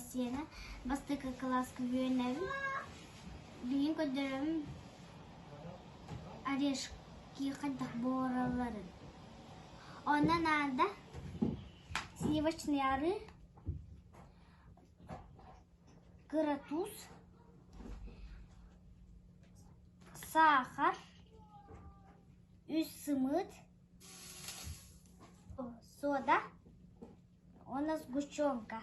Сиэнэ бастакы кылааска үөрэнэбин. Билигин көрдөрөбүн орешки хайдах буоралларын. Онно наада сливочный арыы, кыра туус, саахар, үс сымыыт, сода уонна сгущенка.